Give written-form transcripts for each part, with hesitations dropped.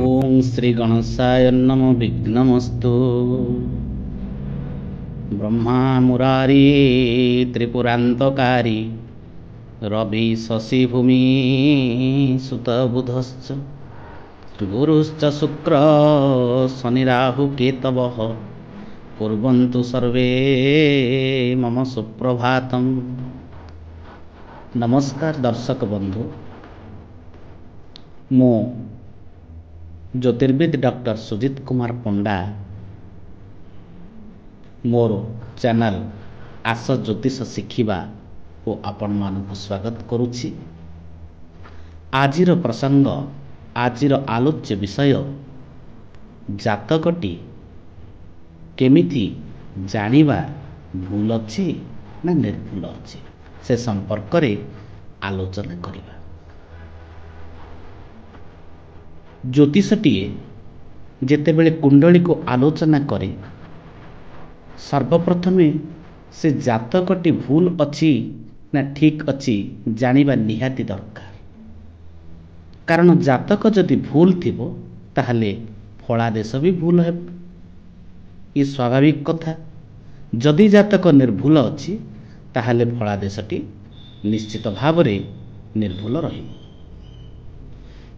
ଓଁ ଶ୍ରୀ ଗଣେଶାୟ ନମଃ ବିଘ୍ନମସ୍ତୁ। ବ୍ରହ୍ମା ମୁରାରୀ ତ୍ରିପୁରାନ୍ତକାରୀ ରବି ଶଶି ଭୂମି ସୁତ ବୁଧଶ୍ଚ ଗୁରୁଶ୍ଚ ଶୁକ୍ର ଶନି ରାହୁ କେତବଃ କୁର୍ବନ୍ତୁ ସର୍ବେ ମମ ସୁପ୍ରଭାତମ୍। ନମସ୍କାର ଦର୍ଶକ ବନ୍ଧୁ, ମୁଁ ଜ୍ୟୋତିର୍ବିଦ ଡକ୍ଟର ସୁଜିତ କୁମାର ପଣ୍ଡା ମୋର ଚ୍ୟାନେଲ ଆସ ଜ୍ୟୋତିଷ ଶିଖିବାକୁ ଆପଣମାନଙ୍କୁ ସ୍ୱାଗତ କରୁଛି। ଆଜିର ପ୍ରସଙ୍ଗ, ଆଜିର ଆଲୋଚ୍ୟ ବିଷୟ, ଜାତକଟି କେମିତି ଜାଣିବା ଭୁଲ ଅଛି ନା ନିର୍ଭୁଲ ଅଛି, ସେ ସମ୍ପର୍କରେ ଆଲୋଚନା କରିବା। ଜ୍ୟୋତିଷଟିଏ ଯେତେବେଳେ କୁଣ୍ଡଳୀକୁ ଆଲୋଚନା କରେ, ସର୍ବପ୍ରଥମେ ସେ ଜାତକଟି ଭୁଲ ଅଛି ନା ଠିକ୍ ଅଛି ଜାଣିବା ନିହାତି ଦରକାର। କାରଣ ଜାତକ ଯଦି ଭୁଲ ଥିବ ତାହେଲେ ଫଳାଦେଶ ବି ଭୁଲ ହେବ, ଇଏ ସ୍ୱାଭାବିକ କଥା। ଯଦି ଜାତକ ନିର୍ଭୁଲ ଅଛି ତାହେଲେ ଫଳାଦେଶଟି ନିଶ୍ଚିତ ଭାବରେ ନିର୍ଭୁଲ ରହିବ।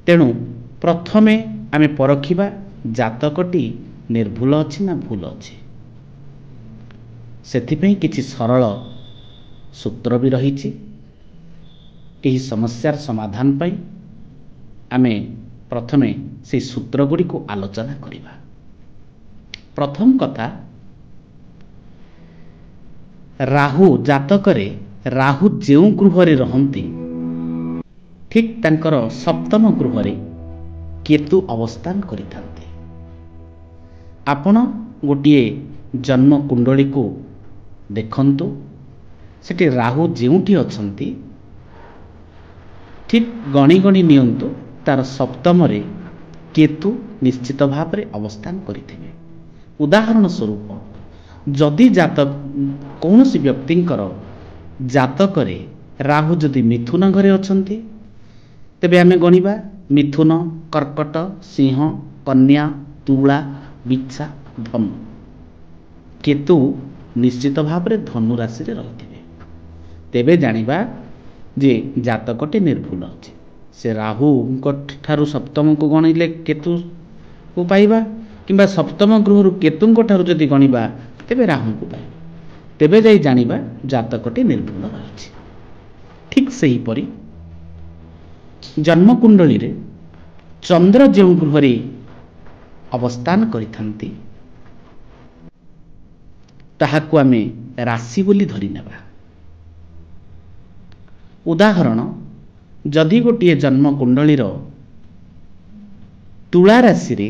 ତେଣୁ ପ୍ରଥମେ ଆମେ ପରଖିବା ଜାତକଟି ନିର୍ଭୁଲ ଅଛି ନା ଭୁଲ ଅଛି। ସେଥିପାଇଁ କିଛି ସରଳ ସୂତ୍ର ବି ରହିଛି। ଏହି ସମସ୍ୟାର ସମାଧାନ ପାଇଁ ଆମେ ପ୍ରଥମେ ସେହି ସୂତ୍ର ଗୁଡ଼ିକୁ ଆଲୋଚନା କରିବା। ପ୍ରଥମ କଥା, ରାହୁ ଜାତକରେ ରାହୁ ଯେଉଁ ଗୃହରେ ରହନ୍ତି ଠିକ୍ ତାଙ୍କର ସପ୍ତମ ଗୃହରେ କେତୁ ଅବସ୍ଥାନ କରିଥାନ୍ତି। ଆପଣ ଗୋଟିଏ ଜନ୍ମ କୁଣ୍ଡଳୀକୁ ଦେଖନ୍ତୁ, ସେଠି ରାହୁ ଯେଉଁଠି ଅଛନ୍ତି ଠିକ୍ ଗଣି ଗଣି ନିଅନ୍ତୁ, ତାର ସପ୍ତମରେ କେତୁ ନିଶ୍ଚିତ ଭାବରେ ଅବସ୍ଥାନ କରିଥିବେ। ଉଦାହରଣ ସ୍ୱରୂପ, ଯଦି ଜାତକ କୌଣସି ବ୍ୟକ୍ତିଙ୍କର ଜାତକରେ ରାହୁ ଯଦି ମିଥୁନ ଘରେ ଅଛନ୍ତି, ତେବେ ଆମେ ଗଣିବା ମିଥୁନ, କର୍କଟ, ସିଂହ, କନ୍ୟା, ତୁଳା, ବିଛା, ଧନୁ। କେତୁ ନିଶ୍ଚିତ ଭାବରେ ଧନୁ ରାଶିରେ ରହିଥିବେ। ତେବେ ଜାଣିବା ଯେ ଜାତକଟି ନିର୍ଭୁଲ ଅଛି। ସେ ରାହୁଙ୍କ ଠାରୁ ସପ୍ତମକୁ ଗଣିଲେ କେତୁକୁ ପାଇବା, କିମ୍ବା ସପ୍ତମ ଗୃହରୁ କେତୁଙ୍କ ଠାରୁ ଯଦି ଗଣିବା ତେବେ ରାହୁଙ୍କୁ ପାଇବା। ତେବେ ଯାଇ ଜାଣିବା ଜାତକଟି ନିର୍ଭୁଲ ରହିଛି। ଠିକ୍ ସେହିପରି ଜନ୍ମକୁଣ୍ଡଳୀରେ ଚନ୍ଦ୍ର ଯେଉଁ ଗୃହରେ ଅବସ୍ଥାନ କରିଥାନ୍ତି ତାହାକୁ ଆମେ ରାଶି ବୋଲି ଧରିନେବା। ଉଦାହରଣ, ଯଦି ଗୋଟିଏ ଜନ୍ମକୁଣ୍ଡଳୀର ତୁଳା ରାଶିରେ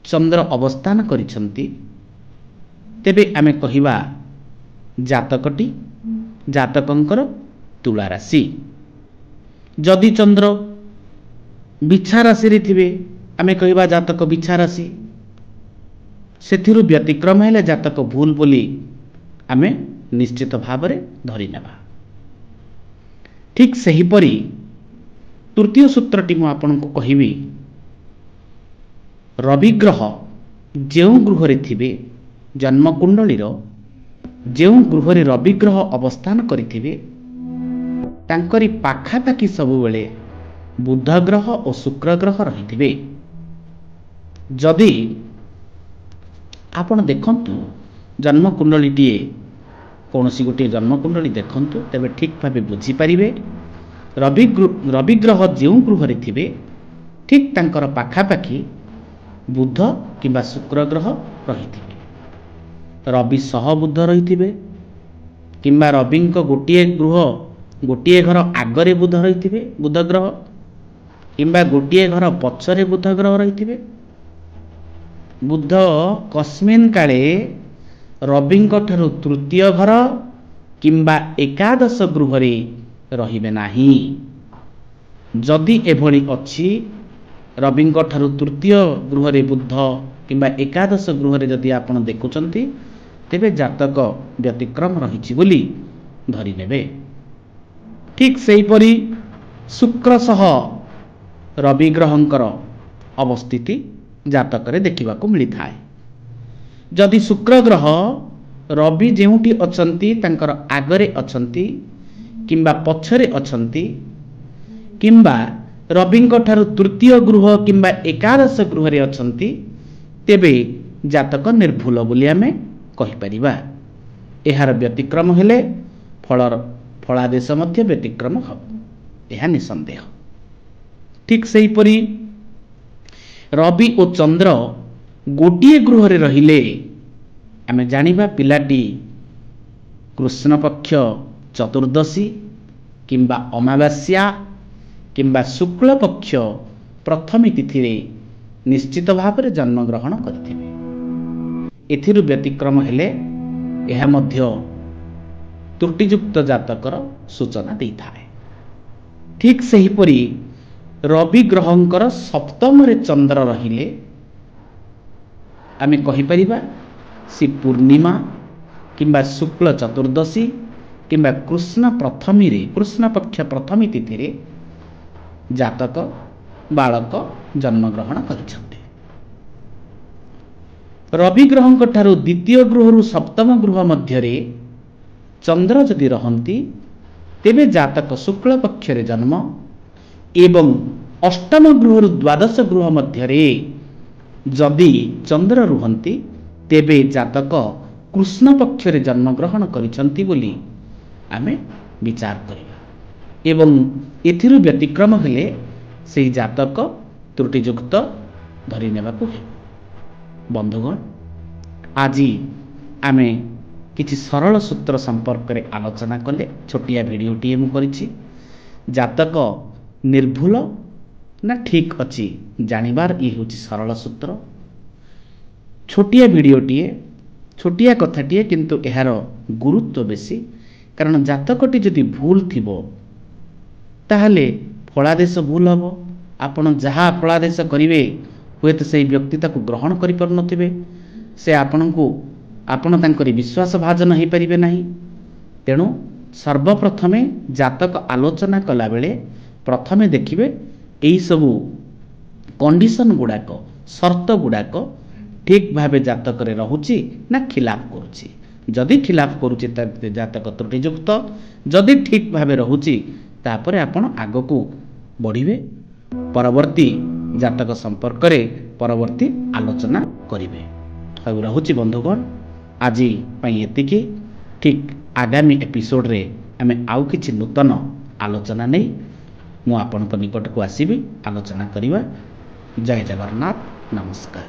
ଚନ୍ଦ୍ର ଅବସ୍ଥାନ କରିଛନ୍ତି, ତେବେ ଆମେ କହିବା ଜାତକଟି ଜାତକଙ୍କର ତୁଳା ରାଶି। ଯଦି ଚନ୍ଦ୍ର ବିଛା ରାଶିରେ ଥିବେ, ଆମେ କହିବା ଜାତକ ବିଛା ରାଶି। ସେଥିରୁ ବ୍ୟତିକ୍ରମ ହେଲେ ଜାତକ ଭୁଲ ବୋଲି ଆମେ ନିଶ୍ଚିତ ଭାବରେ ଧରିନେବା। ଠିକ୍ ସେହିପରି ତୃତୀୟ ସୂତ୍ରଟି ମୁଁ ଆପଣଙ୍କୁ କହିବି, ରବିଗ୍ରହ ଯେଉଁ ଗୃହରେ ଥିବେ, ଜନ୍ମକୁଣ୍ଡଳୀର ଯେଉଁ ଗୃହରେ ରବିଗ୍ରହ ଅବସ୍ଥାନ କରିଥିବେ, ତାଙ୍କରି ପାଖାପାଖି ସବୁବେଳେ ବୁଧ ଗ୍ରହ ଓ ଶୁକ୍ର ଗ୍ରହ ରହିଥିବେ। ଯଦି ଆପଣ ଦେଖନ୍ତୁ ଜନ୍ମକୁଣ୍ଡଳୀଟିଏ, କୌଣସି ଗୋଟିଏ ଜନ୍ମକୁଣ୍ଡଳୀ ଦେଖନ୍ତୁ, ତେବେ ଠିକ୍ ଭାବେ ବୁଝିପାରିବେ। ରବିଗ୍ରହ ଯେଉଁ ଗୃହରେ ଥିବେ ଠିକ୍ ତାଙ୍କର ପାଖାପାଖି ବୁଧ କିମ୍ବା ଶୁକ୍ର ଗ୍ରହ ରହିଥିବେ। ରବି ସହ ବୁଧ ରହିଥିବେ, କିମ୍ବା ରବିଙ୍କ ଗୋଟିଏ ଗୃହ ଗୋଟିଏ ଘର ଆଗରେ ବୁଧ ରହିଥିବେ, ବୁଧ ଗ୍ରହ, କିମ୍ବା ଗୋଟିଏ ଘର ପଛରେ ବୁଧ ଗ୍ରହ ରହିଥିବେ। ବୁଧ କସ୍ମିନ୍ କାଳେ ରବିଙ୍କ ଠାରୁ ତୃତୀୟ ଘର କିମ୍ବା ଏକାଦଶ ଗୃହରେ ରହିବେ ନାହିଁ। ଯଦି ଏଭଳି ଅଛି, ରବିଙ୍କ ଠାରୁ ତୃତୀୟ ଗୃହରେ ବୁଧ କିମ୍ବା ଏକାଦଶ ଗୃହରେ ଯଦି ଆପଣ ଦେଖୁଛନ୍ତି, ତେବେ ଜାତକ ବ୍ୟତିକ୍ରମ ରହିଛି ବୋଲି ଧରିନେବେ। ଠିକ୍ ସେହିପରି ଶୁକ୍ର ସହ ରବି ଗ୍ରହଙ୍କର ଅବସ୍ଥିତି ଜାତକରେ ଦେଖିବାକୁ ମିଳିଥାଏ। ଯଦି ଶୁକ୍ର ଗ୍ରହ ରବି ଯେଉଁଠି ଅଛନ୍ତି ତାଙ୍କର ଆଗରେ ଅଛନ୍ତି କିମ୍ବା ପଛରେ ଅଛନ୍ତି କିମ୍ବା ରବିଙ୍କ ଠାରୁ ତୃତୀୟ ଗୃହ କିମ୍ବା ଏକାଦଶ ଗୃହରେ ଅଛନ୍ତି, ତେବେ ଜାତକ ନିର୍ଭୁଲ ବୋଲି ଆମେ କହିପାରିବା। ଏହାର ବ୍ୟତିକ୍ରମ ହେଲେ ଫଳର ଫଳାଦେଶ ମଧ୍ୟ ବ୍ୟତିକ୍ରମ ହେବ, ଏହା ନିଃସନ୍ଦେହ। ଠିକ୍ ସେହିପରି ରବି ଓ ଚନ୍ଦ୍ର ଗୋଟିଏ ଗୃହରେ ରହିଲେ ଆମେ ଜାଣିବା ପିଲାଟି କୃଷ୍ଣପକ୍ଷ ଚତୁର୍ଦ୍ଦଶୀ କିମ୍ବା ଅମାବାସ୍ୟା କିମ୍ବା ଶୁକ୍ଳପକ୍ଷ ପ୍ରଥମୀ ତିଥିରେ ନିଶ୍ଚିତ ଭାବରେ ଜନ୍ମଗ୍ରହଣ କରିଥିବେ। ଏଥିରୁ ବ୍ୟତିକ୍ରମ ହେଲେ ଏହା ମଧ୍ୟ ତ୍ରୁଟିଯୁକ୍ତ ଜାତକର ସୂଚନା ଦେଇଥାଏ। ଠିକ୍ ସେହିପରି ରବି ଗ୍ରହଙ୍କର ସପ୍ତମରେ ଚନ୍ଦ୍ର ରହିଲେ ଆମେ କହିପାରିବା ସେ ପୂର୍ଣ୍ଣିମା କିମ୍ବା ଶୁକ୍ଳ ଚତୁର୍ଦ୍ଦଶୀ କିମ୍ବା କୃଷ୍ଣ ପ୍ରଥମୀରେ, କୃଷ୍ଣପକ୍ଷ ପ୍ରଥମୀ ତିଥିରେ ଜାତକ ବାଳକ ଜନ୍ମଗ୍ରହଣ କରିଛନ୍ତି। ରବି ଗ୍ରହଙ୍କ ଠାରୁ ଦ୍ୱିତୀୟ ଗୃହରୁ ସପ୍ତମ ଗୃହ ମଧ୍ୟରେ ଚନ୍ଦ୍ର ଯଦି ରହନ୍ତି, ତେବେ ଜାତକ ଶୁକ୍ଳ ପକ୍ଷରେ ଜନ୍ମ ଏବଂ ଅଷ୍ଟମ ଗୃହରୁ ଦ୍ୱାଦଶ ଗୃହ ମଧ୍ୟରେ ଯଦି ଚନ୍ଦ୍ର ରୁହନ୍ତି, ତେବେ ଜାତକ କୃଷ୍ଣ ପକ୍ଷରେ ଜନ୍ମଗ୍ରହଣ କରିଛନ୍ତି ବୋଲି ଆମେ ବିଚାର କରିବା ଏବଂ ଏଥିରୁ ବ୍ୟତିକ୍ରମ ହେଲେ ସେହି ଜାତକ ତ୍ରୁଟିଯୁକ୍ତ ଧରି ନେବାକୁ ହେବ। ବନ୍ଧୁଗଣ, ଆଜି ଆମେ କିଛି ସରଳ ସୂତ୍ର ସମ୍ପର୍କରେ ଆଲୋଚନା କଲେ। ଛୋଟିଆ ଭିଡ଼ିଓଟିଏ ମୁଁ କରିଛି। ଜାତକ ନିର୍ଭୁଲ ନା ଠିକ୍ ଅଛି ଜାଣିବାର ଇଏ ହେଉଛି ସରଳ ସୂତ୍ର। ଛୋଟିଆ ଭିଡ଼ିଓଟିଏ, ଛୋଟିଆ କଥାଟିଏ, କିନ୍ତୁ ଏହାର ଗୁରୁତ୍ୱ ବେଶୀ। କାରଣ ଜାତକଟି ଯଦି ଭୁଲ ଥିବ ତାହେଲେ ଫଳାଦେଶ ଭୁଲ ହେବ। ଆପଣ ଯାହା ଫଳାଦେଶ କରିବେ ହୁଏତ ସେଇ ବ୍ୟକ୍ତି ତାକୁ ଗ୍ରହଣ କରିପାରୁନଥିବେ, ସେ ଆପଣଙ୍କୁ ଆପଣ ତାଙ୍କରି ବିଶ୍ୱାସ ଭାଜନ ହେଇପାରିବେ ନାହିଁ। ତେଣୁ ସର୍ବପ୍ରଥମେ ଜାତକ ଆଲୋଚନା କଲାବେଳେ ପ୍ରଥମେ ଦେଖିବେ ଏଇସବୁ କଣ୍ଡିସନ୍ ଗୁଡ଼ାକ, ସର୍ତ୍ତ ଗୁଡ଼ାକ ଠିକ୍ ଭାବେ ଜାତକରେ ରହୁଛି ନା ଖିଲାପ କରୁଛି। ଯଦି ଖିଲାପ କରୁଛି ଜାତକ ତ୍ରୁଟିଯୁକ୍ତ, ଯଦି ଠିକ୍ ଭାବେ ରହୁଛି ତାପରେ ଆପଣ ଆଗକୁ ବଢ଼ିବେ, ପରବର୍ତ୍ତୀ ଜାତକ ସମ୍ପର୍କରେ ପରବର୍ତ୍ତୀ ଆଲୋଚନା କରିବେ। ଆଉ ରହୁଛି ବନ୍ଧୁଗଣ, ଆଜି ପାଇଁ ଏତିକି। ଠିକ୍ ଆଗାମୀ ଏପିସୋଡ଼ରେ ଆମେ ଆଉ କିଛି ନୂତନ ଆଲୋଚନା ନେଇ ମୁଁ ଆପଣଙ୍କ ନିକଟକୁ ଆସିବି, ଆଲୋଚନା କରିବା। ଜୟ ଜଗନ୍ନାଥ, ନମସ୍କାର।